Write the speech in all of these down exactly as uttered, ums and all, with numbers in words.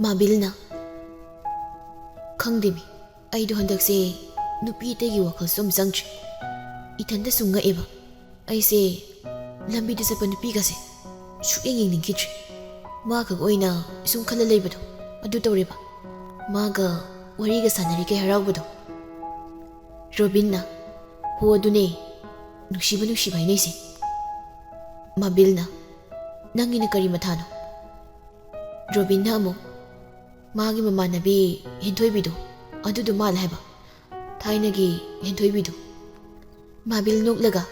ꯃꯥꯕꯤꯜꯅ, "ꯈꯪꯗꯦꯃꯤ, ꯑꯩꯗꯣ ꯍꯟꯗꯛꯁꯦ ꯅꯨꯄꯤ ꯑꯇꯩꯒꯤ ꯋꯥꯈꯜꯁꯨ ꯑꯝ ꯆꯪꯗ꯭ꯔꯦ꯫ ꯏꯊꯟꯇ ꯁꯨꯝ ꯉꯛꯑꯦꯕ꯫ ꯑꯩꯁꯦ ꯂꯝꯕꯤꯗ ꯆꯠꯄ ꯅꯨꯄꯤꯒꯁꯦ ꯁꯨꯛꯌꯦꯡ ꯌꯦꯡꯅꯤꯡꯈꯤꯗ꯭ꯔꯦ꯫ ꯃꯥꯈꯛ ꯑꯣꯏꯅ ꯁꯨꯝ ꯈꯜꯂ ꯂꯩꯕꯗꯣ ꯑꯗꯨ ꯇꯧꯔꯦꯕ꯫ ꯃꯥꯒ ꯋꯥꯔꯤꯒ ꯁꯥꯟꯅꯔꯤꯈꯩ ꯍꯔꯥꯎꯕꯗꯣ꯫" ꯔꯣꯕꯤꯟꯅ, "ꯍꯣ ꯑꯗꯨꯅꯦ ꯅꯨꯡꯁꯤꯕ ꯅꯨꯡꯁꯤꯕ ꯍꯥꯏꯅꯩꯁꯦ꯫" ꯃꯥꯕꯤꯜꯅ, "ꯅꯪꯒꯤꯅ ꯀꯔꯤ ꯃꯊꯥꯅꯣ?" ꯔꯣꯕꯤꯟꯅ ꯑꯃꯨꯛ, "ꯃꯥꯒꯤ ꯃꯃꯥꯟꯅꯕꯤ ꯍꯦꯟꯊꯣꯏꯕꯤꯗꯣ ꯑꯗꯨꯗꯣ ꯃꯥꯜꯂꯦ ꯍꯥꯏꯕ, ꯊꯥꯏꯅꯒꯤ ꯍꯦꯟꯊꯣꯏꯕꯤꯗꯣ꯫" ꯃꯥꯕꯤꯜ ꯅꯣꯛꯂꯒ,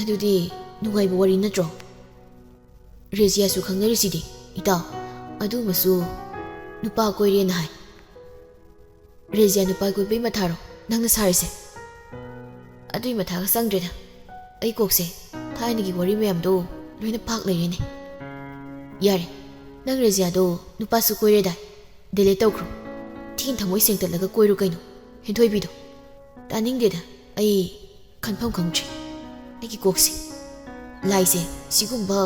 "ꯑꯗꯨꯗꯤ ꯅꯨꯡꯉꯥꯏꯕ ꯋꯥꯔꯤ ꯅꯠꯇ꯭ꯔꯣ? ꯔꯦꯖꯤꯌꯥꯁꯨ ꯈꯪꯅꯔꯤꯁꯤꯗꯤ, ꯏꯇꯥꯎ, ꯑꯗꯨꯃꯁꯨ ꯅꯨꯄꯥ ꯀꯣꯏꯔꯦꯅ ꯍꯥꯏ꯫" "ꯔꯦꯖꯤꯌꯥ ꯅꯨꯄꯥ ꯀꯣꯏꯕꯩ ꯃꯊꯥꯔꯣ ꯅꯪꯅ ꯁꯥꯔꯤꯁꯦ?" "ꯑꯗꯨꯏ ꯃꯊꯥꯒ ꯆꯪꯗ꯭ꯔꯦꯗ꯫ ꯑꯩ ꯀꯣꯛꯁꯦ ꯊꯥꯏꯅꯒꯤ ꯋꯥꯔꯤ ꯃꯌꯥꯝꯗꯣ ꯂꯣꯏꯅ ꯐꯥꯛ ꯂꯩꯔꯦꯅꯦ꯫" "ꯌꯥꯔꯦ, ꯅꯪ ꯔꯦꯖꯤꯌꯥꯗꯣ ꯅꯨꯄꯥꯁꯨ ꯀꯣꯏꯔꯦꯗꯥꯏ? ꯗꯤꯂꯦꯠ ꯇꯧꯈ꯭ꯔꯣ꯫ ꯊꯤꯅ ꯊꯃꯣꯏ ꯁꯦꯡꯇꯠꯂꯒ ꯀꯣꯏꯔꯨ ꯀꯩꯅꯣ, ꯍꯦꯟꯊꯣꯏꯕꯤꯗꯣ꯫" "ꯇꯥꯅꯤꯡꯗꯦꯗ, ꯑꯩ ꯈꯟꯐꯝ ꯈꯪꯗ꯭ꯔꯦ꯫ ꯑꯩꯒꯤ ꯀꯣꯛꯁꯦ ꯂꯥꯏꯁꯦ ꯁꯤꯒꯨꯝꯕ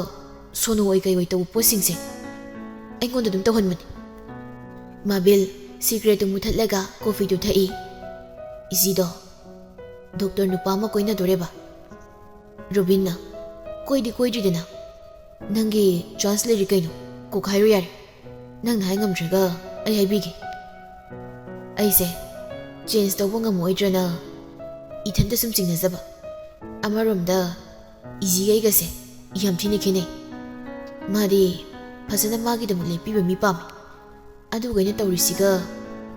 ꯁꯣꯅꯣ ꯑꯣꯏ ꯀꯩ ꯑꯣꯏ ꯇꯧꯕ ꯄꯣꯠꯁꯤꯡꯁꯦ ꯑꯩꯉꯣꯟꯗ ꯑꯗꯨꯝ ꯇꯧꯍꯟꯕꯅꯤ꯫" ꯃꯥꯕꯤꯜ ꯁꯤꯒꯔꯦꯠꯇꯨ ꯃꯨꯊꯠꯂꯒ ꯀꯣꯐꯤꯗꯨ ꯊꯛꯏ꯫ "ꯏꯖꯤꯗꯣ ꯗꯣꯛꯇꯔ ꯅꯨꯄꯥ ꯑꯃ ꯀꯣꯏꯅꯗꯣꯔꯦꯕ꯫" ꯔꯣꯕꯤꯟꯅ, "ꯀꯣꯏꯗꯤ ꯀꯣꯏꯗ꯭ꯔꯤꯗꯅ, ꯅꯪꯒꯤ ꯆꯥꯟꯁ ꯂꯩꯔꯤ ꯀꯩꯅꯣ, ꯀꯣꯛ ꯍꯥꯏꯔꯣ ꯌꯥꯔꯦ꯫ ꯅꯪꯅ ꯍꯥꯏ ꯉꯝꯗ꯭ꯔꯒ ꯑꯩ ꯍꯥꯏꯕꯤꯒꯦ꯫" ꯑꯩꯁꯦ ꯆꯦꯟꯖ ꯇꯧꯕ ꯉꯝꯃꯣꯏꯗ꯭ꯔꯅ ꯏꯊꯟꯇ ꯁꯨꯝ ꯆꯤꯡꯅꯖꯕ꯫ ꯑꯃꯔꯣꯝꯗ ꯏꯖꯤꯒ ꯑꯩꯒꯁꯦ ꯌꯥꯝ ꯊꯤꯅ ꯈꯦꯠꯅꯩ꯫ ꯃꯥꯗꯤ ꯐꯖꯅ ꯃꯥꯒꯤꯗꯃꯛ ꯂꯦꯞꯄꯤꯕ ꯃꯤ ꯄꯥꯝꯃꯤ꯫ ꯑꯗꯨꯒ ꯑꯩꯅ ꯇꯧꯔꯤꯁꯤꯒ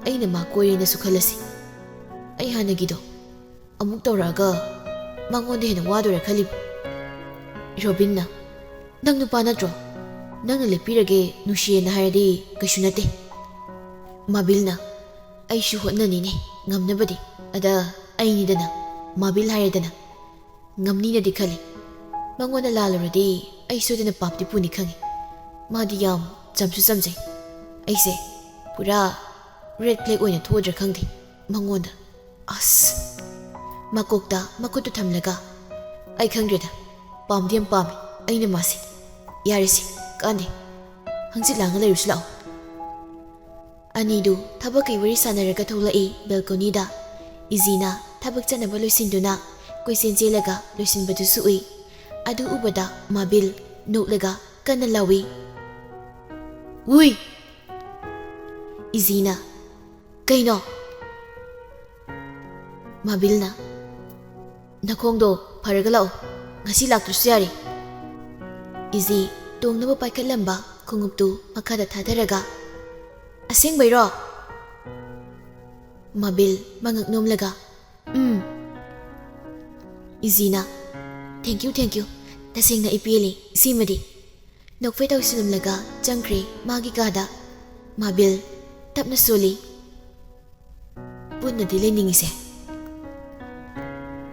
ꯑꯩꯅ ꯃꯥ ꯀꯣꯏꯔꯦꯅꯁꯨ ꯈꯜꯂꯁꯤ꯫ ꯑꯩ ꯍꯥꯟꯅꯒꯤꯗꯣ ꯑꯃꯨꯛ ꯇꯧꯔꯛꯑꯒ ꯃꯉꯣꯟꯗ ꯍꯦꯟꯅ ꯋꯥꯗꯣꯏꯔꯥ ꯈꯜꯂꯤꯕ꯫ ꯔꯣꯕꯤꯟꯅ, "ꯅꯪ ꯅꯨꯄꯥ ꯅꯠꯇ꯭ꯔꯣ? ꯅꯪꯅ ꯂꯦꯞꯄꯤꯔꯒꯦ ꯅꯨꯡꯁꯤꯌꯦꯅ ꯍꯥꯏꯔꯗꯤ ꯀꯩꯁꯨ ꯅꯠꯇꯦ꯫" ꯃꯥꯕꯤꯜꯅ, "ꯑꯩꯁꯨ ꯍꯣꯠꯅꯅꯤꯅꯦ ꯉꯝꯅꯕꯗꯤ꯫ ꯑꯗ ꯑꯩꯅꯤꯗꯅ ꯃꯥꯕꯤꯜ ꯍꯥꯏꯔꯦꯗꯅ꯫ ꯉꯝꯅꯤꯅꯗꯤ ꯈꯜꯂꯤ꯫ ꯃꯉꯣꯟꯗ ꯂꯥꯜꯂꯨꯔꯗꯤ ꯑꯩ ꯁꯣꯏꯗꯅ ꯄꯥꯞꯇꯤ ꯄꯨꯅꯤ ꯈꯪꯉꯤ꯫ ꯃꯥꯗꯤ ꯌꯥꯝ ꯆꯝꯁꯨ ꯆꯝꯖꯩ꯫ ꯑꯩꯁꯦ ꯄꯨꯔꯥ ꯔꯦꯗ ꯐ꯭ꯂꯦꯒ ꯑꯣꯏꯅ ꯊꯣꯛꯑꯗ꯭ꯔꯥ ꯈꯪꯗꯦ ꯃꯉꯣꯟꯗ꯫ ꯑꯁ!" ꯃꯀꯣꯛꯇ ꯃꯈꯨꯠꯇꯨ ꯊꯝꯂꯒ, "ꯑꯩ ꯈꯪꯗ꯭ꯔꯦꯗ, ꯄꯥꯝꯗꯤ ꯌꯥꯝ ꯄꯥꯝꯃꯤ ꯑꯩꯅ ꯃꯥꯁꯦ꯫ ꯌꯥꯔꯦꯁꯦ, ꯀꯥꯟꯗꯦ꯫ ꯍꯪꯆꯤꯠ ꯂꯥꯡꯉ ꯂꯩꯔꯨꯁꯤ ꯂꯥꯛꯑꯣ꯫ ꯑꯅꯤꯗꯨ ꯊꯕꯛꯀꯤ ꯋꯥꯔꯤ ꯁꯥꯟꯅꯔꯒ ꯊꯣꯛꯂꯛꯏ ꯕꯦꯜꯀꯣꯅꯤꯗ꯫ ꯏꯖꯤꯅ ꯊꯕꯛ ꯆꯠꯅꯕ ꯂꯣꯏꯁꯤꯟꯗꯨꯅ ꯀꯣꯏꯆꯦꯟ ꯆꯦꯜꯂꯒ ꯂꯣꯏꯁꯤꯟꯕꯗꯨꯁꯨ ꯎꯏ꯫ ꯑꯗꯨ ꯎꯕꯗ ꯃꯥꯕꯤꯜ ꯅꯣꯛꯂꯒ ꯀꯟꯅ ꯂꯥꯎꯏ, "ꯎꯏ!" ꯏꯖꯤꯅ, "ꯀꯩꯅꯣ?" ꯃꯥꯕꯤꯜꯅ, "ꯅꯈꯣꯡꯗꯣ ꯐꯔꯒ ꯂꯥꯛꯑꯣ, ꯉꯁꯤ ꯂꯥꯛꯇ꯭ꯔꯁꯨ ꯌꯥꯔꯦ꯫" ꯏꯖꯤ ꯇꯣꯡꯅꯕ ꯄꯥꯏꯈꯠꯂꯝꯕ ꯈꯣꯡꯎꯞꯇꯨ ꯃꯈꯥꯗ ꯊꯥꯗꯔꯒ, "ꯑꯁꯦꯡꯕꯩꯔꯣ?" ꯃꯥꯕꯤꯜ ꯃꯉꯛ ꯅꯣꯝꯂꯒ, "ꯎꯝ꯫" ꯏꯖꯤꯅ, "Thank you, thank you꯫ ꯇꯁꯦꯡꯅ ꯑꯩ ꯄꯦꯜꯂꯤ ꯁꯤꯃꯗꯤ꯫" ꯅꯣꯛꯐꯦꯠ ꯇꯧꯁꯤꯜꯂꯝꯂꯒ ꯆꯪꯈ꯭ꯔꯦ ꯃꯥꯒꯤ ꯀꯥꯗ꯫ ꯃꯥꯕꯤꯜ ꯇꯞꯅ ꯁꯣꯜꯂꯤ, "ꯄꯨꯟꯅꯗꯤ ꯂꯩꯅꯤꯡꯉꯤꯁꯦ꯫"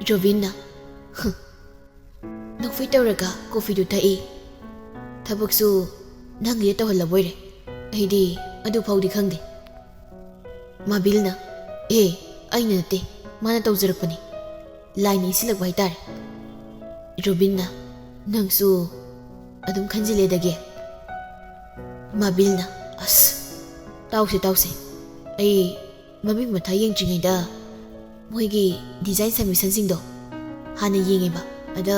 ꯔꯣꯕꯤꯟꯅ, "ꯍꯨꯝ꯫" ꯅꯣꯛꯐꯦꯠ ꯇꯧꯔꯒ ꯀꯣꯐꯤꯗꯨ ꯊꯛꯏ꯫ "ꯊꯕꯛꯁꯨ ꯅꯪꯒꯤꯗ ꯇꯧꯍꯜꯂꯕꯣꯏꯔꯦ꯫ ꯑꯩꯗꯤ ꯑꯗꯨ ꯐꯥꯎꯗꯤ ꯈꯪꯗꯦ꯫" ꯃꯥꯕꯤꯜꯅ, "ꯑꯦ, ꯑꯩꯅ ꯅꯠꯇꯦ, ꯃꯥꯅ ꯇꯧꯖꯔꯛꯄꯅꯤ꯫ ꯂꯥꯏꯅ ꯏꯟꯁꯤꯜꯂꯛꯄ ꯍꯥꯏꯇꯥꯔꯦ꯫" ꯔꯣꯕꯤꯟꯅ, "ꯅꯪꯁꯨ ꯑꯗꯨꯝ ꯈꯟꯖꯤꯜꯂꯦꯗꯒꯤ꯫" ꯃꯥꯕꯤꯜꯅ, "ꯑꯁ, ꯇꯥꯎꯁꯦ, ꯇꯥꯎꯁꯦ꯫ ꯑꯩ ꯃꯃꯤꯡ ꯃꯊꯥ ꯌꯦꯡꯗ꯭ꯔꯤꯉꯩꯗ ꯃꯣꯏꯒꯤ design submissionꯁꯤꯡꯗꯣ ꯍꯥꯟꯅ ꯌꯦꯡꯉꯦꯕ꯫ ꯑꯗ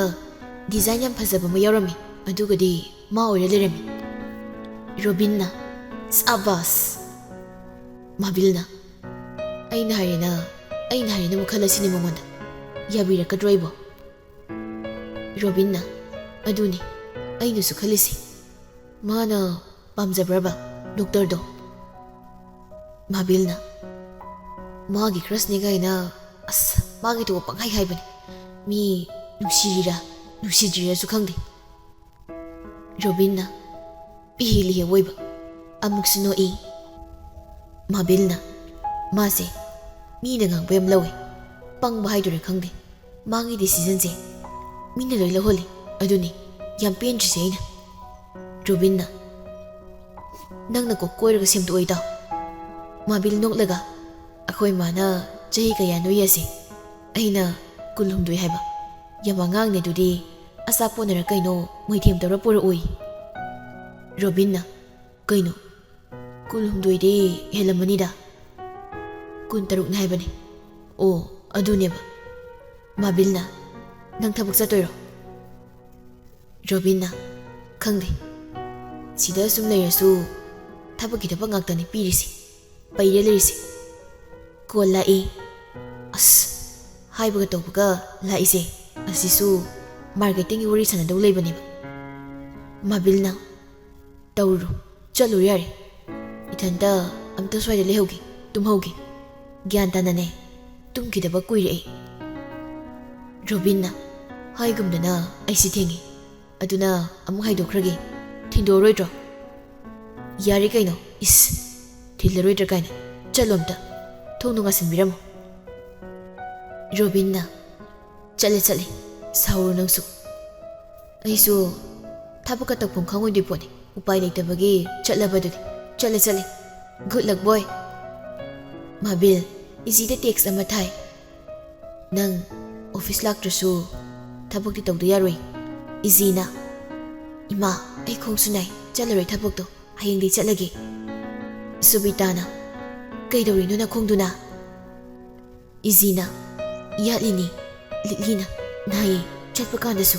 design ꯌꯥꯝ ꯐꯖꯕ ꯑꯃ ꯌꯥꯎꯔꯝꯃꯤ꯫ ꯑꯗꯨꯒꯗꯤ ꯃꯥ ꯑꯣꯏꯔ ꯂꯩꯔꯝꯃꯤ꯫" ꯔꯣꯕꯤꯟꯅ, "ꯁꯥꯕꯥꯁ!" ꯃꯥꯕꯤꯜꯅ, "ꯑꯩꯅ ꯍꯥꯏꯔꯦꯅ, ꯑꯩꯅ ꯍꯥꯏꯔꯦꯅ ꯑꯃꯨꯛ ꯈꯜꯂꯁꯤꯅꯦ ꯃꯉꯣꯟꯗ꯫ ꯌꯥꯕꯤꯔꯛꯀꯗ꯭ꯔꯣ ꯑꯩꯕꯣ?" ꯔꯣꯕꯤꯟꯅ, "ꯑꯗꯨꯅꯤ, ꯑꯩꯅꯁꯨ ꯈꯜꯂꯤꯁꯦ꯫ ꯃꯥꯅ ꯄꯥꯝꯖꯕ꯭ꯔꯕ ꯗꯣꯛꯇꯔꯗꯣ?" ꯃꯥꯕꯤꯜꯅ, "ꯃꯥꯒꯤ crushꯅꯦ ꯀꯥꯏꯅ, ꯑꯁ, ꯃꯥꯒꯤ ꯊꯣꯛꯄ ꯄꯪꯍꯥꯏ ꯍꯥꯏꯕꯅꯤ꯫ ꯃꯤ ꯅꯨꯡꯁꯤꯔꯤꯔꯥ ꯅꯨꯡꯁꯤꯗ꯭ꯔꯤꯔꯥꯁꯨ ꯈꯪꯗꯦ꯫" ꯔꯣꯕꯤꯟꯅ, ꯄꯤꯍꯦꯜꯂꯤ ꯑꯣꯏꯕ꯫ ꯑꯃꯨꯛꯁꯨ ꯅꯣꯛꯏ꯫ ꯃꯥꯕꯤꯜꯅ, "ꯃꯥꯁꯦ ꯃꯤꯅ ꯉꯥꯡꯕ ꯌꯥꯝ ꯂꯧꯋꯦ꯫ ꯄꯪꯕ ꯍꯥꯏꯗꯣꯏꯔꯥ ꯈꯪꯗꯦ꯫ ꯃꯥꯒꯤ decisionꯁꯦ ꯃꯤꯅ ꯂꯣꯏ ꯂꯧꯍꯜꯂꯤ꯫ ꯑꯗꯨꯅꯤ ꯌꯥꯝ ꯄꯦꯟꯗ꯭ꯔꯤꯁꯦ ꯑꯩꯅ꯫" ꯔꯣꯕꯤꯟꯅ, "ꯅꯪꯅ ꯀꯣꯛ ꯀꯣꯏꯔꯒ ꯁꯦꯝꯗꯣꯛꯑꯣꯏꯗꯣ?" ꯃꯥꯕꯤꯜ ꯅꯣꯛꯂꯒ, "ꯑꯩꯈꯣꯏ ꯃꯥꯅ ꯆꯍꯤ ꯀꯌꯥꯅꯣ ꯌꯦꯁꯦ꯫ ꯑꯩꯅ ꯀꯨꯟꯍꯨꯝꯗꯣꯏ ꯍꯥꯏꯕ꯫ ꯌꯥꯝ ꯑꯉꯥꯡꯅꯦ ꯑꯗꯨꯗꯤ꯫ ꯑꯆꯥꯄꯣꯠꯅꯔ ꯀꯩꯅꯣ ꯃꯣꯏꯊꯦꯝ ꯇꯧꯔ ꯄꯨꯔꯛꯎꯏ꯫" ꯔꯣꯕꯤꯟꯅ, "ꯀꯩꯅꯣ? "ꯀꯨꯟꯍꯨꯝꯗꯣꯏꯗꯤ ꯍꯦꯜꯂꯝꯃꯅꯤꯗ꯫ ꯀꯨꯟꯇꯔꯨꯛꯅꯤ ꯍꯥꯏꯕꯅꯤ꯫" "ꯑꯣ, ꯑꯗꯨꯅꯦꯕ꯫" ꯃꯥꯕꯤꯜꯅ, "ꯅꯪ ꯊꯕꯛ ꯆꯠꯇꯣꯏꯔꯣ?" ꯔꯣꯕꯤꯟꯅ, "ꯈꯪꯗꯦ꯫ ꯁꯤꯗ ꯁꯨꯝ ꯂꯩꯔꯁꯨ ꯊꯕꯛꯀꯤ ꯊꯕꯛ ꯉꯥꯛꯇꯅꯤ ꯄꯤꯔꯤꯁꯦ꯫ ꯄꯩꯔꯦ ꯂꯩꯔꯤꯁꯦ꯫" ꯀꯣꯜ ꯂꯥꯛꯏ꯫ ꯑꯁ, ꯍꯥꯏꯕꯒ ꯇꯧꯕꯒ ꯂꯥꯛꯏꯁꯦ꯫ ꯑꯁꯤꯁꯨ ꯃꯥꯔꯀꯦꯇꯤꯡꯒꯤ ꯋꯥꯔꯤ ꯁꯥꯟꯅꯗꯧ ꯂꯩꯕꯅꯦꯕ꯫ ꯃꯥꯕꯤꯜꯅ, "ꯇꯧꯔꯨꯔꯣ, ꯆꯠꯂꯨꯔꯣ ꯌꯥꯔꯦ꯫ ꯏꯊꯟꯇ ꯑꯝꯇ ꯁ꯭ꯋꯥꯏꯗ ꯂꯩꯍꯧꯒꯦ, ꯇꯨꯝꯍꯧꯒꯦ꯫ ꯒ꯭ꯌꯥꯟ ꯇꯥꯅꯅꯦ, ꯇꯨꯝꯈꯤꯗꯕ ꯀꯨꯏꯔꯦ ꯑꯩ꯫" ꯔꯣꯕꯤꯟꯅ, "ꯍꯥꯏꯒꯨꯝꯗꯅ ꯑꯩꯁꯤ ꯊꯦꯡꯉꯤ꯫ ꯑꯗꯨꯅ ꯑꯃꯨꯛ ꯍꯥꯏꯗꯣꯛꯈ꯭ꯔꯒꯦ꯫ ꯊꯤꯟꯗꯣꯛꯑꯔꯣꯏꯗ꯭ꯔꯣ?" "ꯌꯥꯔꯦ ꯀꯩꯅꯣ, ꯏꯁ, ꯊꯤꯜꯂꯔꯣꯏꯗ꯭ꯔꯥ ꯀꯥꯏꯅ꯫ ꯆꯠꯂꯣ ꯑꯝꯇ, ꯊꯣꯡꯗꯣ ꯉꯥꯁꯤꯟꯕꯤꯔꯝꯃꯣ꯫" ꯔꯣꯕꯤꯟꯅ, "ꯆꯠꯂꯦ, ꯆꯠꯂꯦ, ꯁꯥꯎꯔꯨ ꯅꯪꯁꯨ꯫ ꯑꯩꯁꯨ ꯊꯕꯛꯀ ꯇꯧꯐꯝ ꯈꯪꯉꯣꯏꯗꯣꯏ ꯄꯣꯠꯅꯤ, ꯎꯄꯥꯏ ꯂꯩꯇꯕꯒꯤ ꯆꯠꯂꯕꯗꯨꯗꯤ꯫ ꯆꯠꯂꯦ, ꯆꯠꯂꯦ꯫ ꯒꯨꯗ ꯂꯛ, ꯕꯣꯏ꯫" ꯃꯥꯕꯤꯜ, ꯏꯖꯤꯗ ꯇꯦꯛꯁ ꯑꯃ ꯊꯥꯏ꯫ "ꯅꯪ ꯑꯣꯐꯤꯁ ꯂꯥꯛꯇ꯭ꯔꯁꯨ ꯊꯕꯛꯇꯤ ꯇꯧꯗ ꯌꯥꯔꯣꯏ꯫" ꯏꯖꯤꯅ, "ꯏꯃꯥ, ꯑꯩ ꯈꯣꯡꯁꯨ ꯅꯥꯏ, ꯆꯠꯂꯔꯣꯏ ꯊꯕꯛꯇꯣ, ꯍꯌꯦꯡꯗꯤ ꯆꯠꯂꯒꯦ꯫" ꯁꯨꯕꯤꯇꯥꯅ, "ꯀꯩꯗꯧꯔꯤꯅꯣ ꯅꯈꯣꯡꯗꯨꯅ?" ꯏꯖꯤꯅ, "ꯌꯥꯠꯂꯤꯅꯤ, ꯂꯤꯛꯂꯤꯅ ꯅꯥꯏꯌꯦ ꯆꯠꯄ ꯀꯥꯟꯗꯁꯨ꯫"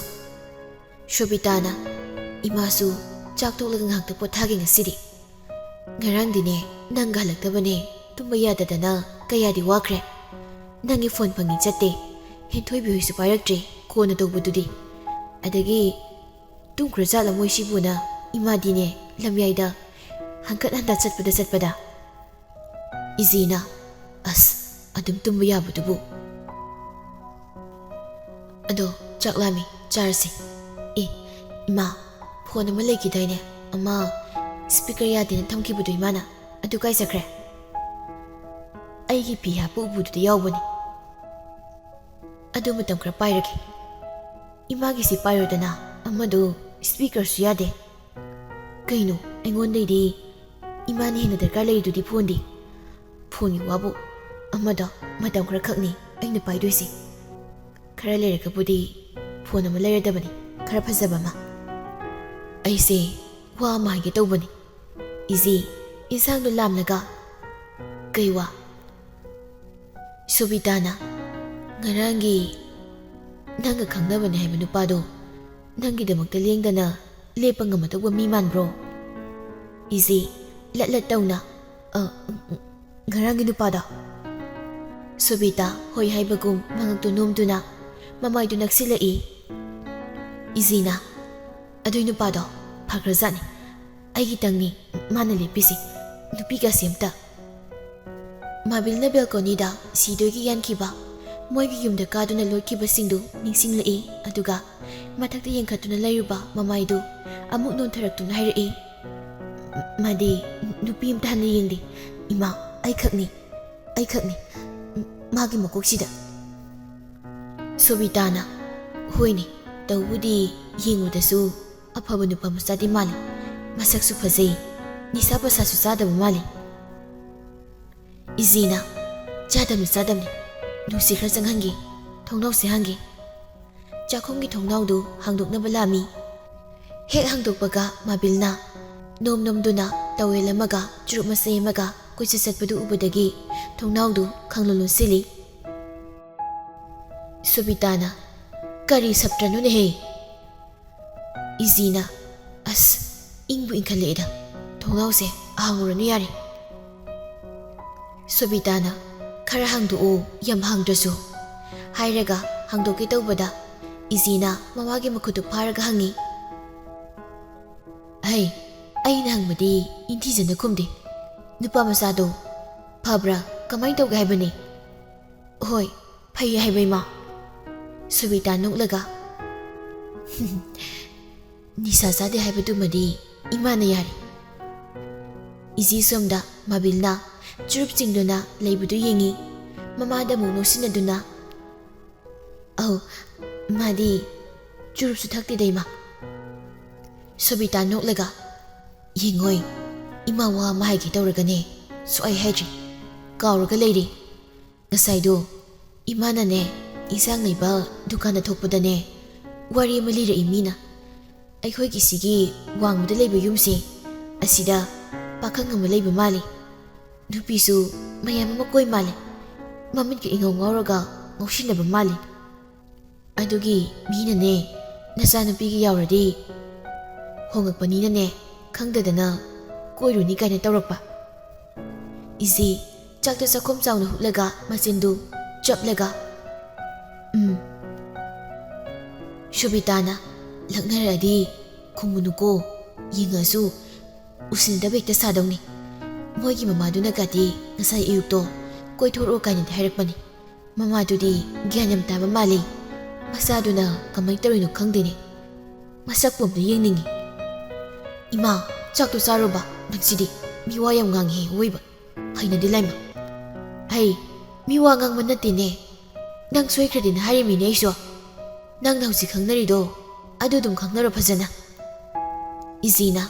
ꯁꯣꯕꯤꯇꯥꯅ, "ꯏꯃꯥꯁꯨ ꯆꯥꯛ ꯇꯣꯛꯂꯒ ꯉꯥꯏꯍꯥꯛꯇ ꯄꯣꯊꯥꯒꯦ ꯉꯁꯤꯗꯤ꯫ ꯉꯔꯥꯡꯗꯤꯅꯦ ꯅꯪꯒ ꯍꯜꯂꯛꯇꯕꯅꯦ, ꯇꯨꯝꯕ ꯌꯥꯗꯗꯅ ꯀꯌꯥꯗꯤ ꯋꯥꯈ꯭ꯔꯦ꯫ ꯅꯪꯒꯤ ꯐꯣꯟ ꯐꯪꯉꯤ ꯆꯠꯇꯦ, ꯍꯦꯟꯊꯣꯏꯕꯤ ꯍꯣꯏꯁꯨ ꯄꯥꯏꯔꯛꯇ꯭ꯔꯦ ꯀꯣꯟꯅ ꯇꯧꯕꯗꯨꯗꯤ꯫ ꯑꯗꯒꯤ ꯇꯨꯝꯈ꯭ꯔꯖꯥꯠꯂ ꯃꯣꯏꯁꯤꯕꯨꯅ ꯏꯃꯥꯗꯤꯅꯦ ꯂꯝꯌꯥꯏꯗ ꯍꯟꯀꯠ ꯍꯟꯗ ꯆꯠꯄꯗ ꯆꯠꯄꯗ꯫" ꯏꯖꯤꯅ, "ꯑꯁ, ꯑꯗꯨꯝ ꯇꯨꯝꯕ ꯌꯥꯕꯗꯨꯕꯨ꯫ ꯑꯗꯣ ꯆꯥꯛ ꯂꯥꯝꯃꯤ, ꯆꯥꯔꯁꯤ꯫ ꯑꯦ, ꯏꯃꯥ, ꯐꯣꯟ ꯑꯃ ꯂꯩꯈꯤꯗꯥꯏꯅꯦ? ꯑꯃ ꯁ꯭ꯄꯤꯀꯔ ꯌꯥꯗꯦꯅ ꯊꯝꯈꯤꯕꯗꯣ ꯏꯃꯥꯅ, ꯑꯗꯨ ꯀꯥꯏ ꯆꯠꯈ꯭ꯔꯦ? ꯑꯩꯒꯤ ꯐꯤ ꯍꯥꯞꯄ ꯎꯄꯨꯗꯨꯗ ꯌꯥꯎꯕꯅꯤ꯫ ꯑꯗꯨ ꯃꯇꯝ ꯈꯔ ꯄꯥꯏꯔꯒꯦ꯫" "ꯏꯃꯥꯒꯤꯁꯤ ꯄꯥꯏꯔꯣꯗꯅ, ꯑꯃꯗꯣ ꯁ꯭ꯄꯤꯀꯔꯁꯨ ꯌꯥꯗꯦ꯫" "ꯀꯩꯅꯣ, ꯑꯩꯉꯣꯟꯗꯩꯗꯤ ꯏꯃꯥꯅ ꯍꯦꯟꯅ ꯗꯔꯀꯥꯔ ꯂꯩꯔꯤꯗꯨꯗꯤ ꯐꯣꯟꯗꯤ?" "ꯐꯣꯟꯒꯤ ꯋꯥꯕꯨ, ꯑꯃꯗꯣ ꯃꯇꯝ ꯈꯔ ꯈꯛꯅꯤ ꯑꯩꯅ ꯄꯥꯏꯗꯣꯏꯁꯦ꯫ ꯈꯔ ꯂꯩꯔꯒꯕꯨꯗꯤ ꯐꯣꯟ ꯑꯃ ꯂꯩꯔꯗꯕꯅꯤ, ꯈꯔ ꯐꯖꯕ ꯑꯃ꯫ ꯑꯩꯁꯦ ꯋꯥ ꯑꯃ ꯍꯥꯏꯒꯦ ꯇꯧꯕꯅꯤ, ꯏꯖꯤ꯫ ꯏꯟꯁꯥꯡꯗꯣ ꯂꯥꯝꯂꯒ, "ꯀꯩ ꯋꯥ?" ꯁꯣꯕꯤꯇꯥꯅ, "ꯉꯔꯥꯡꯒꯤ ꯅꯪꯒ ꯈꯪꯅꯕꯅꯦ ꯍꯥꯏꯕ ꯅꯨꯄꯥꯗꯣ ꯅꯪꯒꯤꯗꯃꯛꯇ ꯂꯦꯡꯗꯅ ꯂꯦꯞꯄ ꯉꯝꯃꯗꯧꯕ ꯃꯤ ꯃꯥꯟꯕ꯭ꯔꯣ?" ꯏꯖꯤ ꯂꯠ ꯂꯠ ꯇꯧꯅ, "ꯑ, ꯎꯝ, ꯎꯝ, ꯉꯔꯥꯡꯒꯤ ꯅꯨꯄꯥꯗꯣ?" ꯁꯣꯕꯤꯇꯥ ꯍꯣꯏ ꯍꯥꯏꯕꯒꯨꯝ ꯃꯉꯛꯇꯨ ꯅꯣꯝꯗꯨꯅ ꯃꯃꯥꯏꯗꯨ ꯅꯛꯁꯤꯜꯂꯛꯏ꯫ ꯏꯖꯤꯅ, "ꯑꯗꯨꯏ ꯅꯨꯄꯥꯗꯣ ꯐꯈ꯭ꯔꯖꯥꯠꯅꯤ꯫ ꯑꯩꯒꯤꯇꯪꯅꯤ ꯃꯥꯅ ꯂꯦꯞꯄꯤꯁꯤ꯫ ꯅꯨꯄꯤꯒꯁꯤ ꯑꯝꯇ"꯫ ꯃꯥꯕꯤꯜꯅ ꯕꯦꯜꯀꯣꯅꯤꯗ ꯁꯤꯗꯣꯏꯒꯤ ꯌꯥꯟꯈꯤꯕ, ꯃꯣꯏꯒꯤ ꯌꯨꯝꯗ ꯀꯥꯗꯨꯅ ꯂꯣꯠꯈꯤꯕꯁꯤꯡꯗꯨ ꯅꯤꯡꯁꯤꯡꯂꯛꯏ꯫ ꯑꯗꯨꯒ ꯃꯊꯛꯇ ꯌꯦꯡꯈꯠꯇꯨꯅ ꯂꯩꯔꯨꯕ ꯃꯃꯥꯏꯗꯨ ꯑꯃꯨꯛ ꯅꯣꯟꯊꯔꯛꯇꯨꯅ ꯍꯥꯏꯔꯛꯏ, "ꯃꯥꯗꯤ ꯅꯨꯄꯤ ꯑꯝꯇ ꯍꯟꯅ ꯌꯦꯡꯗꯦ꯫ ꯏꯃꯥ, ꯑꯩꯈꯛꯅꯤ, ꯑꯩꯈꯛꯅꯤ꯫ ꯃꯥꯒꯤ ꯃꯀꯣꯛꯁꯤꯗ"꯫ ꯁꯣꯕꯤꯇꯥꯅ, "ꯍꯣꯏꯅꯦ, ꯇꯧꯕꯨꯗꯤ ꯌꯦꯡꯕꯗꯁꯨ ꯑꯐꯕ ꯅꯨꯄꯥ ꯃꯆꯥꯗꯤ ꯃꯥꯜꯂꯤ꯫ ꯃꯁꯛꯁꯨ ꯐꯖꯩ, ꯅꯤꯁꯥ ꯄꯁꯥꯁꯨ ꯆꯥꯗꯕ ꯃꯥꯜꯂꯤ"꯫ ꯏꯖꯤꯅ, "ꯆꯥꯗꯕꯅꯤ, ꯆꯥꯗꯕꯅꯤ꯫ ꯅꯨꯡꯁꯤ ꯈꯔ ꯆꯪꯍꯟꯒꯦ, ꯊꯣꯡꯅꯥꯎꯁꯦ ꯍꯥꯡꯒꯦ"꯫ ꯆꯥꯛꯈꯨꯝꯒꯤ ꯊꯣꯡꯅꯥꯎꯗꯨ ꯍꯥꯡꯗꯣꯛꯅꯕ ꯂꯥꯝꯃꯤ꯫ ꯍꯦꯛ ꯍꯥꯡꯗꯣꯛꯄꯒ ꯃꯥꯕꯤꯜꯅ ꯅꯣꯝ ꯅꯣꯝꯗꯨꯅ ꯇꯋꯦꯜ ꯑꯃꯒ ꯆꯨꯔꯨꯞ ꯃꯆꯩ ꯑꯃꯒ ꯀꯣꯏꯆꯠ ꯆꯠꯄꯗꯨ ꯎꯕꯗꯒꯤ ꯊꯣꯡꯅꯥꯎꯗꯨ ꯈꯪꯂꯣꯟ ꯂꯣꯟꯁꯤꯜꯂꯤ꯫ ꯁꯣꯕꯤꯇꯥꯅ, "ꯀꯔꯤ ꯁꯞꯇ꯭ꯔꯅꯣꯅꯦꯍꯦ?" ꯏꯖꯤꯅ, "ꯑꯁ, ꯏꯪꯕꯨ ꯏꯪꯈꯠꯂꯛꯑꯦꯗ꯫ ꯊꯣꯡꯅꯥꯎꯁꯦ ꯍꯥꯡꯉꯨꯔꯅꯨ ꯌꯥꯔꯦ"꯫ ꯁꯣꯕꯤꯇꯥꯅ, "ꯈꯔ ꯍꯥꯡꯗꯣꯛꯑꯣ, ꯌꯥꯝ ꯍꯥꯡꯗ꯭ꯔꯁꯨ"꯫ ꯍꯥꯏꯔꯒ ꯍꯥꯡꯗꯣꯛꯀꯦ ꯇꯧꯕꯗ ꯏꯖꯤꯅ ꯃꯃꯥꯒꯤ ꯃꯈꯨꯠꯇꯨ ꯐꯥꯔꯒ ꯍꯪꯉꯤ꯫ "ꯍꯩ, ꯑꯩꯅ ꯍꯪꯕꯗꯤ ꯏꯟꯊꯤꯖꯅ ꯈꯨꯝꯗꯦ꯫ ꯅꯨꯄꯥ ꯃꯆꯥꯗꯣ ꯐꯕ꯭ꯔꯥ? ꯀꯃꯥꯏꯅ ꯇꯧꯒꯦ ꯍꯥꯏꯕꯅꯤ?" "ꯍꯣꯏ, ꯐꯩ ꯍꯥꯏꯕ, ꯏꯃꯥ"꯫ ꯁꯣꯕꯤꯇꯥ ꯅꯣꯛꯂꯒ, "ꯅꯤꯁꯥ ꯆꯥꯗꯦ ꯍꯥꯏꯕꯗꯨꯃꯗꯤ ꯏꯃꯥꯅ ꯌꯥꯔꯦ"꯫ ꯏꯖꯤ ꯁꯣꯝꯗ ꯃꯥꯕꯤꯜꯅ ꯆꯨꯔꯨꯞ ꯆꯤꯡꯗꯨꯅ ꯂꯩꯕꯗꯨ ꯌꯦꯡꯉꯤ꯫ ꯃꯃꯥꯗ ꯑꯃꯨꯛ ꯅꯣꯛꯁꯤꯟꯅꯗꯨꯅ, "ꯑꯧ, ꯃꯥꯗꯤ ꯆꯨꯔꯨꯞꯁꯨ ꯊꯛꯇꯦꯗ, ꯏꯃꯥ"꯫ ꯁꯣꯕꯤꯇꯥ ꯅꯣꯛꯂꯒ, "ꯌꯦꯡꯉꯣꯏ, ꯏꯃꯥ ꯋꯥ ꯑꯃ ꯍꯥꯏꯒꯦ ꯇꯧꯔꯒꯅꯦ, ꯁꯨꯛꯍꯥꯏ ꯍꯥꯏꯗ꯭ꯔꯤ, ꯀꯥꯎꯔꯒ ꯂꯩꯔꯦ꯫ ꯉꯁꯥꯏꯗꯣ ꯏꯃꯥꯅꯅꯦ, ꯏꯟꯁꯥꯡ ꯂꯩꯕ ꯗꯨꯀꯥꯟꯗ ꯊꯣꯛꯄꯗꯅꯦ, ꯋꯥꯔꯤ ꯑꯃ ꯂꯤꯔꯛꯏ ꯃꯤꯅ꯫ ꯑꯩꯈꯣꯏꯒꯤ ꯁꯤꯒꯤ ꯋꯥꯡꯃꯗ ꯂꯩꯕ ꯌꯨꯝꯁꯦ, ꯑꯁꯤꯗ ꯄꯥꯈꯪ ꯑꯃ ꯂꯩꯕ ꯃꯥꯜꯂꯤ꯫ ꯅꯨꯄꯤꯁꯨ ꯃꯌꯥꯝ ꯑꯃ ꯀꯣꯏ ꯃꯥꯜꯂꯤ꯫ ꯃꯃꯤꯠꯀ ꯏꯉꯧ ꯉꯧꯔꯒ ꯉꯧꯁꯤꯟꯅꯕ ꯃꯥꯜꯂꯤ꯫ ꯑꯗꯨꯒꯤ ꯃꯤꯅꯅꯦ, "ꯅꯆꯥꯅꯨꯄꯤꯒꯤ ꯌꯥꯎꯔꯗꯤ ꯍꯣꯡꯉꯛꯄꯅꯤꯅꯅꯦ, ꯈꯪꯗꯗꯅ ꯀꯣꯏꯔꯨꯅꯤ" ꯀꯥꯏꯅ ꯇꯧꯔꯛꯄ꯫ ꯏꯖꯤ ꯆꯥꯛꯇ ꯆꯥꯛꯈꯨꯝ ꯆꯥꯎꯅ ꯍꯨꯠꯂꯒ ꯃꯆꯤꯟꯗꯨ ꯆꯞꯂꯒ, "ꯎꯝ, ꯁꯣꯕꯤꯇꯥꯅ ꯂꯛꯅꯔꯛꯑꯗꯤ ꯈꯨꯝꯃꯨꯅꯨꯀꯣ, ꯌꯦꯡꯉꯁꯨ ꯎꯁꯤꯟꯅꯗꯕ ꯍꯦꯛꯇ ꯁꯥꯗꯧꯅꯤ꯫ ꯃꯣꯏꯒꯤ ꯃꯃꯥꯗꯨꯅꯒꯗꯤ ꯉꯁꯥꯏ ꯑꯌꯨꯛꯇꯣ ꯀꯣꯏꯊꯣꯔꯛꯑꯣ ꯀꯥꯏꯅꯗꯤ ꯍꯥꯏꯔꯛꯄꯅꯤ꯫ ꯃꯃꯥꯗꯨꯗꯤ ꯒ꯭ꯌꯥꯟ ꯌꯥꯝ ꯇꯥꯕ ꯃꯥꯜꯂꯤ꯫ ꯃꯆꯥꯗꯨꯅ ꯀꯃꯥꯏꯅ ꯇꯧꯔꯤꯅꯣ ꯈꯪꯗꯦꯅꯦ꯫ ꯃꯁꯛꯄꯨ ꯑꯝꯇ ꯌꯦꯡꯅꯤꯡꯉꯤ꯫" "ꯏꯃꯥ, ꯆꯥꯛꯇꯣ ꯆꯥꯔꯨꯕ, ꯅꯪꯁꯤꯗꯤ ꯃꯤ ꯋꯥ ꯌꯥꯝ ꯉꯥꯡꯉꯤꯍꯦ ꯑꯋꯣꯏꯕ꯫ ꯍꯩꯅꯗꯦ ꯂꯥꯏꯃ꯫ ꯍꯩ, ꯃꯤ ꯋꯥ ꯉꯥꯡꯕ ꯅꯠꯇꯦꯅꯦ꯫ ꯅꯪ ꯁꯣꯏꯈ꯭ꯔꯗꯤꯅ ꯍꯥꯏꯔꯤꯃꯤꯅꯦ ꯑꯩꯁꯨ꯫ ꯅꯪꯅ ꯍꯧꯖꯤꯛ ꯈꯪꯅꯔꯤꯗꯣ, ꯑꯗꯨ ꯑꯗꯨꯝ ꯈꯪꯅꯔꯣ ꯐꯖꯅ꯫" ꯏꯖꯤꯅ,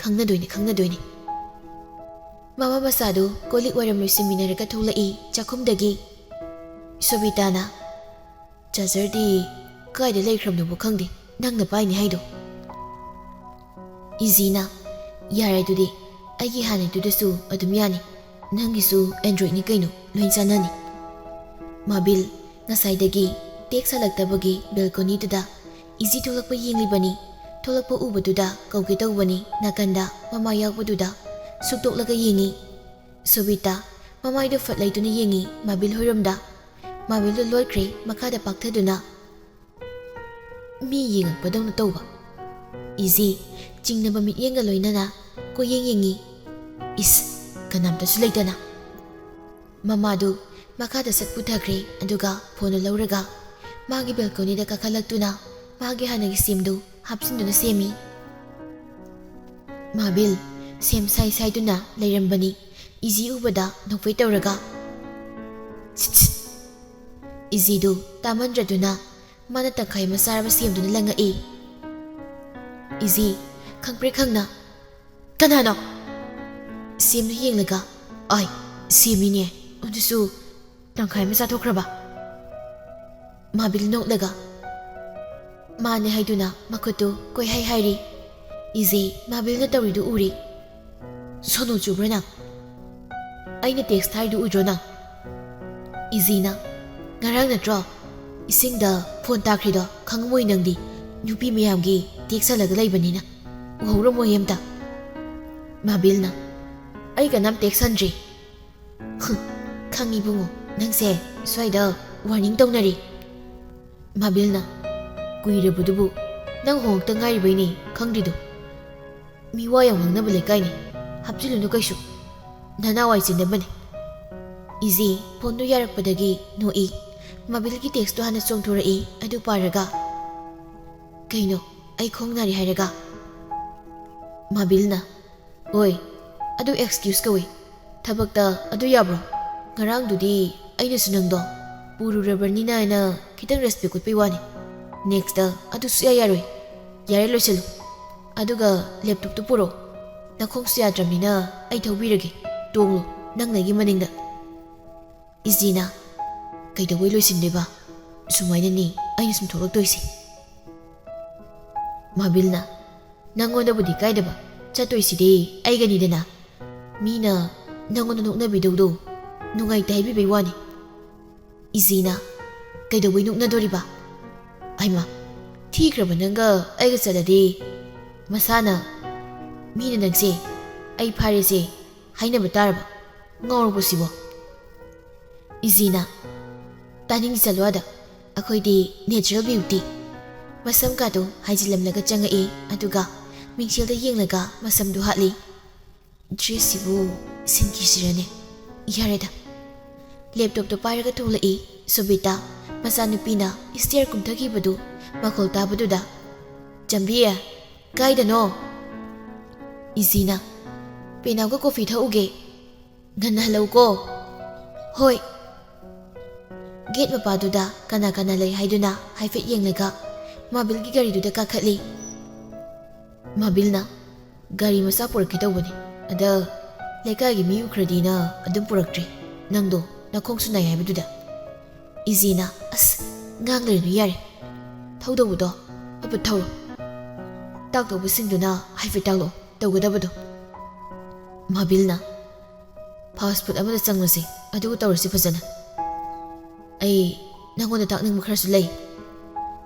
"ꯈꯪꯅꯗꯣꯏꯅꯤ, ꯈꯪꯅꯗꯣꯏꯅꯤ꯫" ꯃꯃꯥ ꯃꯆꯥꯗꯨ ꯀꯣꯜ ꯂꯤꯛ ꯋꯥꯏꯔꯝ ꯂꯣꯏꯁꯤꯟꯃꯤꯟꯅꯔꯒ ꯊꯣꯛꯂꯛꯏ ꯆꯥꯛꯈꯨꯝꯗꯒꯤ꯫ ꯁꯣꯕꯤꯇꯥꯅ, "ꯆꯥꯔꯖꯔꯗꯤ ꯀꯥꯏꯗ ꯂꯩꯈ꯭ꯔꯕꯅꯣꯕꯨ ꯈꯪꯗꯦ, ꯅꯪꯅ ꯄꯥꯏꯅꯤ ꯍꯥꯏꯗꯣ?" ꯏꯖꯤꯅ, "ꯌꯥꯔꯦ ꯑꯗꯨꯗꯤ, ꯑꯩꯒꯤ ꯍꯥꯟꯅꯩꯗꯨꯗꯁꯨ ꯑꯗꯨꯝ ꯌꯥꯅꯤ꯫ ꯅꯪꯒꯤꯁꯨ Androidꯅꯤ ꯀꯩꯅꯣ, ꯂꯣꯏ ꯆꯥꯟꯅꯅꯤ꯫" ꯃꯥꯕꯤꯜ ꯉꯁꯥꯏꯗꯒꯤ ꯇꯦꯛꯁ ꯍꯜꯂꯛꯇꯕꯒꯤ ꯕꯦꯜꯀꯣꯅꯤꯗꯨꯗ ꯏꯖꯤ ꯊꯣꯛꯂꯛꯄ ꯌꯦꯡꯂꯤꯕꯅꯤ꯫ ꯊꯣꯛꯂꯛꯄ ꯎꯕꯗꯨꯗ ꯀꯧꯒꯦ ꯇꯧꯕꯅꯤ, ꯅꯥꯀꯟꯗ ꯃꯃꯥ ꯌꯥꯎꯕꯗꯨꯗ ꯁꯨꯛꯇꯣꯛꯂꯒ ꯌꯦꯡꯉꯤ꯫ ꯁꯣꯕꯤꯇꯥ ꯃꯃꯥꯏꯗꯨ ꯐꯠ ꯂꯩꯗꯨꯅ ꯌꯦꯡꯉꯤ ꯃꯥꯕꯤꯜ ꯍꯣꯏꯔꯣꯝꯗ꯫ ꯃꯥꯕꯤꯜꯗꯨ ꯂꯣꯏꯈ꯭ꯔꯦ, ꯃꯈꯥꯗ ꯄꯥꯛꯊꯗꯨꯅ ꯃꯤ ꯌꯦꯡꯉꯛꯄꯗꯧꯅ ꯇꯧꯕ꯫ ꯏꯖꯤ ꯆꯤꯡꯅꯕ ꯃꯤꯠꯌꯦꯡꯒ ꯂꯣꯏꯅꯅ ꯀꯣꯏꯌꯦꯡ ꯌꯦꯡꯉꯤ꯫ ꯏꯁ, ꯀꯅꯥꯝꯇꯁꯨ ꯂꯩꯇꯅ꯫ ꯃꯃꯥꯗꯨ ꯃꯈꯥꯗ ꯁꯠ ꯄꯨꯊꯈ꯭ꯔꯦ, ꯑꯗꯨꯒ ꯐꯣꯟꯗꯨ ꯂꯧꯔꯒ ꯃꯥꯒꯤ ꯕꯦꯜꯀꯣꯅꯤꯗ ꯀꯥꯈꯠꯂꯛꯇꯨꯅ ꯃꯥꯒꯤ ꯍꯥꯟꯅꯒꯤ ꯁꯦꯝꯗꯨ ꯍꯥꯞꯆꯤꯟꯗꯨꯅ ꯁꯦꯝꯃꯤ꯫ ꯃꯥꯕꯤꯜ ꯁꯦꯝ ꯁꯥꯏ ꯁꯥꯏꯗꯨꯅ ꯂꯩꯔꯝꯕꯅꯤ꯫ ꯏꯖꯤ ꯎꯕꯗ ꯅꯣꯛꯐꯦ ꯇꯧꯔꯒ, "ꯁꯤꯠ, ꯁꯤꯠ!" ꯏꯖꯤꯗꯨ ꯇꯥꯃꯟꯗ꯭ꯔꯗꯨꯅ ꯃꯥꯅ ꯇꯪꯈꯥꯏ ꯑꯃ ꯆꯥꯔꯕ ꯁꯦꯝꯗꯨꯅ ꯂꯪꯉꯛꯏ꯫ ꯏꯖꯤ ꯈꯪꯄ꯭ꯔꯦꯛ ꯈꯪꯅ, "ꯀꯅꯥꯅꯣ?" ꯁꯦꯝꯗꯨ ꯌꯦꯡꯂꯒ, "ꯑꯥꯏ, ꯁꯦꯝꯅꯤꯅꯦ, ꯑꯗꯨꯁꯨ ꯇꯪꯈꯥꯏ ꯑꯃ ꯆꯥꯊꯣꯛꯈ꯭ꯔꯕ?" ꯃꯥꯕꯤꯜ ꯅꯣꯛꯂꯒ, "ꯃꯥꯅꯦ" ꯍꯥꯏꯗꯨꯅ ꯃꯈꯨꯠꯇꯨ ꯀꯣꯏꯍꯥꯏ ꯍꯥꯏꯔꯤ꯫ ꯏꯖꯤ ꯃꯥꯕꯤꯜꯅ ꯇꯧꯔꯤꯗꯨ ꯎꯔꯤ꯫ ꯁꯣꯅꯣ ꯆꯨꯕ꯭ꯔꯥ ꯅꯪ? ꯑꯩꯅ ꯇꯦꯛꯁ ꯊꯥꯔꯤꯗꯨ ꯎꯗ꯭ꯔꯣ ꯅꯪ? ꯏꯖꯤꯅ, "ꯉꯔꯥꯡ ꯅꯠꯇ꯭ꯔꯣ ꯏꯁꯤꯡꯗ ꯐꯣꯟ ꯇꯥꯈ꯭ꯔꯤꯗꯣ? ꯈꯪꯉꯝꯃꯣꯏ ꯅꯪꯗꯤ, ꯅꯨꯄꯤ ꯃꯌꯥꯝꯒꯤ ꯇꯦꯛꯁ ꯍꯜꯂꯒ ꯂꯩꯕꯅꯤꯅ ꯎꯍꯧꯔꯝꯃꯣꯏ ꯑꯝꯇ꯫" ꯃꯥꯕꯤꯜꯅ, "ꯑꯩ ꯀꯅꯥꯝ ꯇꯦꯛꯁ ꯍꯟꯗ꯭ꯔꯤ꯫" "ꯍꯨꯝ, ꯈꯪꯉꯤ ꯏꯕꯨꯡꯉꯣ, ꯅꯪꯁꯦ ꯁ꯭ꯋꯥꯏꯗ ꯋꯥꯔꯅꯤꯡ ꯇꯧꯅꯔꯤ꯫" ꯃꯥꯕꯤꯜꯅ, "ꯀꯨꯏꯔꯕꯗꯨꯕꯨ, ꯅꯪ ꯍꯣꯡꯉꯛꯇ ꯉꯥꯏꯔꯤꯕꯩꯅꯦ ꯈꯪꯗ꯭ꯔꯤꯗꯣ꯫ ꯃꯤ ꯋꯥ ꯌꯥꯝ ꯉꯥꯡꯅꯕ ꯂꯩꯀꯥꯏꯅꯤ, ꯍꯥꯞꯆꯤꯜꯂꯨꯅꯨ ꯀꯩꯁꯨ, ꯅꯅꯥꯋꯥꯏ ꯆꯤꯟꯅꯕꯅꯤ꯫" ꯏꯖꯤ ꯐꯣꯟꯗꯨ ꯌꯥꯔꯛꯄꯗꯒꯤ ꯅꯣꯛꯏ꯫ ꯃꯥꯕꯤꯜꯒꯤ ꯇꯦꯛꯁꯇꯨ ꯍꯥꯟꯅ ꯆꯣꯡꯊꯣꯔꯛꯏ, ꯑꯗꯨ ꯄꯥꯔꯒ, "ꯀꯩꯅꯣ, ꯑꯩ ꯈꯣꯡ ꯅꯥꯔꯤ ꯍꯥꯏꯔꯒ?" ꯃꯥꯕꯤꯜꯅ, "ꯑꯣꯏ, ꯑꯗꯨ ꯑꯦꯛꯁꯀ꯭ꯌꯨꯁ ꯀꯧꯏ꯫ ꯊꯕꯛꯇ ꯑꯗꯨ ꯌꯥꯕ꯭ꯔꯣ? ꯉꯔꯥꯡꯗꯨꯗꯤ ꯑꯩꯅꯁꯨ ꯅꯪꯗꯣ ꯄꯨꯔꯨꯔꯕꯅꯤꯅ ꯍꯥꯏꯅ ꯈꯤꯇꯪ ꯔꯦꯁꯄꯦꯛ ꯎꯠꯄꯩ ꯋꯥꯅꯤ꯫ ꯅꯦꯛꯁꯇ ꯑꯗꯨ ꯁꯨꯛꯌꯥ ꯌꯥꯔꯣꯏ꯫ ꯌꯥꯔꯦ, ꯂꯣꯏꯁꯤꯜꯂꯨ꯫ ꯑꯗꯨꯒ ꯂꯦꯞꯇꯣꯞꯇꯨ ꯄꯨꯔꯛꯑꯣ꯫ ꯅꯈꯣꯡꯁꯨ ꯌꯥꯗ꯭ꯔꯕꯅꯤꯅ ꯑꯩ ꯊꯧꯕꯤꯔꯒꯦ꯫ ꯇꯣꯡꯂꯣ, ꯅꯪ ꯅꯪꯒꯤ ꯃꯅꯤꯡꯗ꯫" ꯏꯖꯤꯅ, "ꯀꯩꯗꯧꯕꯩ ꯂꯣꯏꯁꯤꯟꯗꯣꯏꯕ? ꯁꯨꯃꯥꯏꯅꯅꯤ ꯑꯩꯅ ꯁꯨꯝ ꯊꯣꯛꯂꯛꯇꯣꯏꯁꯦ꯫" ꯃꯥꯕꯤꯜꯅ, "ꯅꯪꯉꯣꯟꯗꯕꯨꯗꯤ ꯀꯥꯏꯗꯕ, ꯆꯠꯇꯣꯏꯁꯤꯗꯤ ꯑꯩꯒꯅꯤꯗꯅ꯫ ꯃꯤꯅ ꯅꯪꯉꯣꯟꯗ ꯅꯣꯛꯅꯕꯤꯗꯧꯗꯣ ꯅꯨꯡꯉꯥꯏꯇꯦ ꯍꯥꯏꯕꯤꯕꯩ ꯋꯥꯅꯤ꯫" ꯏꯖꯤꯅ, "ꯀꯩꯗꯧꯕꯩ ꯅꯣꯛꯅꯗꯣꯔꯤꯕ? ꯍꯩꯃꯥ, ꯊꯤꯈ꯭ꯔꯕ ꯅꯪꯒ ꯑꯩꯒ ꯆꯠꯂꯗꯤ ꯃꯁꯥꯅ ꯃꯤꯅ ꯅꯪꯁꯦ ꯑꯩ ꯐꯥꯔꯦꯁꯦ ꯍꯥꯏꯅꯕ ꯇꯥꯔꯕ? ꯉꯥꯎꯔꯕꯣ ꯁꯤꯕꯣ?" ꯏꯖꯤꯅ, "ꯇꯥꯅꯤꯡꯗꯦ, ꯆꯠꯂꯣ ꯑꯥꯗ꯫ ꯑꯩꯈꯣꯏꯗꯤ natural beauty꯫" ꯃꯁꯝ ꯀꯥꯗꯣ ꯍꯥꯏꯖꯤꯜꯂꯝꯂꯒ ꯆꯪꯉꯛꯏ, ꯑꯗꯨꯒ ꯃꯤꯡꯁꯦꯜꯗ ꯌꯦꯡꯂꯒ ꯃꯁꯝꯗꯨ ꯍꯥꯠꯂꯤ꯫ "ꯗ꯭ꯔꯦꯁꯁꯤꯕꯨ ꯁꯤꯟꯈꯤꯁꯤꯔꯅꯦ? ꯌꯥꯔꯦꯗ꯫" ꯂꯦꯞꯇꯣꯞꯇꯣ ꯄꯥꯏꯔꯒ ꯊꯣꯛꯂꯛꯏ ꯁꯣꯕꯤꯇꯥ꯫ ꯃꯆꯥꯅꯨꯄꯤꯅ ꯁ꯭ꯇꯦꯌꯔ ꯀꯨꯝꯊꯈꯤꯕꯗꯨ ꯃꯈꯣꯜ ꯇꯥꯕꯗꯨꯗ, "ꯆꯝꯕꯤ, ꯀꯥꯏꯗꯅꯣ?" ꯏꯖꯤꯅ, "ꯄꯦꯅꯥꯎꯒ ꯀꯣꯐꯤ ꯊꯛꯎꯒꯦ꯫ ꯉꯟꯅ ꯍꯜꯂꯛꯎꯀꯣ꯫" "ꯍꯣꯏ꯫" ꯒꯦꯠ ꯃꯄꯥꯗꯨꯗ ꯀꯅꯥ ꯀꯅꯥ ꯂꯩ ꯍꯥꯏꯗꯨꯅ ꯍꯥꯏꯐꯦꯠ ꯌꯦꯡꯂꯒ ꯃꯥꯕꯤꯜꯒꯤ ꯒꯥꯔꯤꯗꯨꯗ ꯀꯥꯈꯠꯂꯤ꯫ ꯃꯥꯕꯤꯜꯅ, "ꯒꯥꯔꯤ ꯃꯆꯥ ꯄꯨꯔꯛꯀꯦ ꯇꯧꯕꯅꯤ, ꯑꯗ ꯂꯩꯀꯥꯏꯒꯤ ꯃꯤ ꯎꯈ꯭ꯔꯗꯤꯅ ꯑꯗꯨꯝ ꯄꯨꯔꯛꯇ꯭ꯔꯦ, ꯅꯪꯗꯣ ꯅꯈꯣꯡꯁꯨ ꯅꯥꯏ ꯍꯥꯏꯕꯗꯨꯗ꯫" ꯏꯖꯤꯅ, "ꯑꯁ, ꯉꯥꯡ ꯂꯩꯔꯅꯨ, ꯌꯥꯔꯦ꯫ ꯊꯧꯗꯧꯕꯗꯣ ꯐꯠ ꯐꯠ ꯊꯧꯔꯣ꯫ ꯇꯥꯛꯇꯧꯕꯁꯤꯡꯗꯨꯅ ꯍꯥꯏꯐꯦꯠ ꯇꯥꯛꯂꯛꯑꯣ ꯇꯧꯒꯗꯕꯗꯣ꯫" ꯃꯥꯕꯤꯜꯅ, "ꯐꯥꯁ ꯐꯨꯗ ꯑꯃꯗ ꯆꯪꯂꯁꯤ, ꯑꯗꯨꯒ ꯇꯧꯔꯁꯤ ꯐꯖꯅ꯫ ꯑꯩ ꯅꯪꯉꯣꯟꯗ ꯇꯥꯛꯅꯤꯡꯕ ꯈꯔꯁꯨ ꯂꯩ"꯫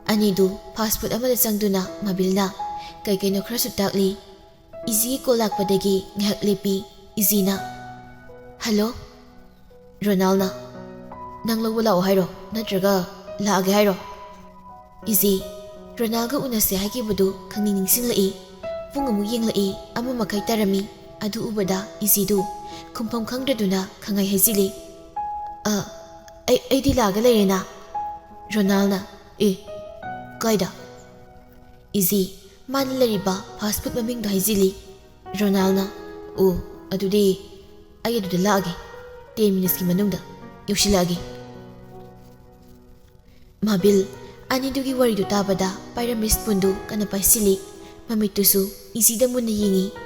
ꯑꯅꯤꯗꯨ ꯐꯥꯁ ꯐꯨꯗ ꯑꯃꯗ ꯆꯪꯗꯨꯅ ꯃꯥꯕꯤꯜꯅ ꯀꯩ ꯀꯩꯅꯣ ꯈꯔꯁꯨ ꯇꯥꯛꯂꯤ꯫ ꯏꯖꯤꯒꯤ ꯀꯣꯜ ꯂꯥꯛꯄꯗꯒꯤ ꯉꯥꯏꯍꯥꯛ ꯂꯦꯞꯄꯤ꯫ ꯏꯖꯤꯅ, "ꯍꯜꯂꯣ"꯫ ꯔꯣꯅꯥꯜꯅ, "ꯅꯪ ꯂꯧꯕ ꯂꯥꯛꯑꯣ ꯍꯥꯏꯔꯣ, ꯅꯠꯇ꯭ꯔꯒ ꯂꯥꯛꯑꯒꯦ ꯍꯥꯏꯔꯣ?" ꯏꯖꯤ, ꯔꯣꯅꯥꯜꯒ ꯎꯅꯁꯦ ꯍꯥꯏꯈꯤꯕꯗꯨ ꯈꯪꯅꯤꯡ ꯅꯤꯡꯁꯤꯡꯂꯛꯏ꯫ ꯄꯨꯡ ꯑꯃꯨꯛ ꯌꯦꯡꯂꯛꯏ, ꯑꯃ ꯃꯈꯥꯏ ꯇꯥꯔꯝꯃꯤ꯫ ꯑꯗꯨ ꯎꯕꯗ ꯏꯖꯤꯗꯨ ꯈꯨꯝꯐꯝ ꯈꯪꯗ꯭ꯔꯗꯨꯅ ꯈꯪꯍꯥꯏ ꯍꯥꯏꯖꯤꯜꯂꯤ꯫ "ꯑ, ꯑꯩ, ꯑꯩꯗꯤ ꯂꯥꯛꯑꯒ ꯂꯩꯔꯦꯅ"꯫ ꯔꯣꯅꯥꯜꯅ, "ꯑꯦ, ꯀꯥꯏꯗ?" ꯏꯖꯤ, ꯃꯥꯅ ꯂꯩꯔꯤꯕ ꯐꯥꯁ ꯐꯨꯗ ꯃꯃꯤꯡꯗꯣ ꯍꯥꯏꯖꯤꯜꯂꯤ꯫ ꯔꯣꯅꯥꯜꯅ, "ꯑꯣ, ꯑꯗꯨꯗꯤ ꯑꯩ ꯑꯗꯨꯗ ꯂꯥꯛꯑꯒꯦ, ꯇꯦꯟ ꯃꯤꯅꯤꯠꯁꯀꯤ ꯃꯅꯨꯡꯗ ꯌꯧꯁꯤꯜꯂꯛꯑꯒꯦ"꯫ ꯃꯥꯕꯤꯜ, ꯑꯅꯤꯗꯨꯒꯤ ꯋꯥꯔꯤꯗꯨ ꯇꯥꯕꯗ ꯄꯥꯏꯔꯝꯃꯤ ꯁ꯭ꯄꯨꯟꯗꯨ ꯀꯟꯅ ꯄꯥꯏꯁꯤꯜꯂꯤ꯫ ꯃꯃꯤꯠꯇꯨꯁꯨ ꯏꯖꯤꯗ ꯃꯨꯟꯅ ꯌꯦꯡꯉꯤ꯫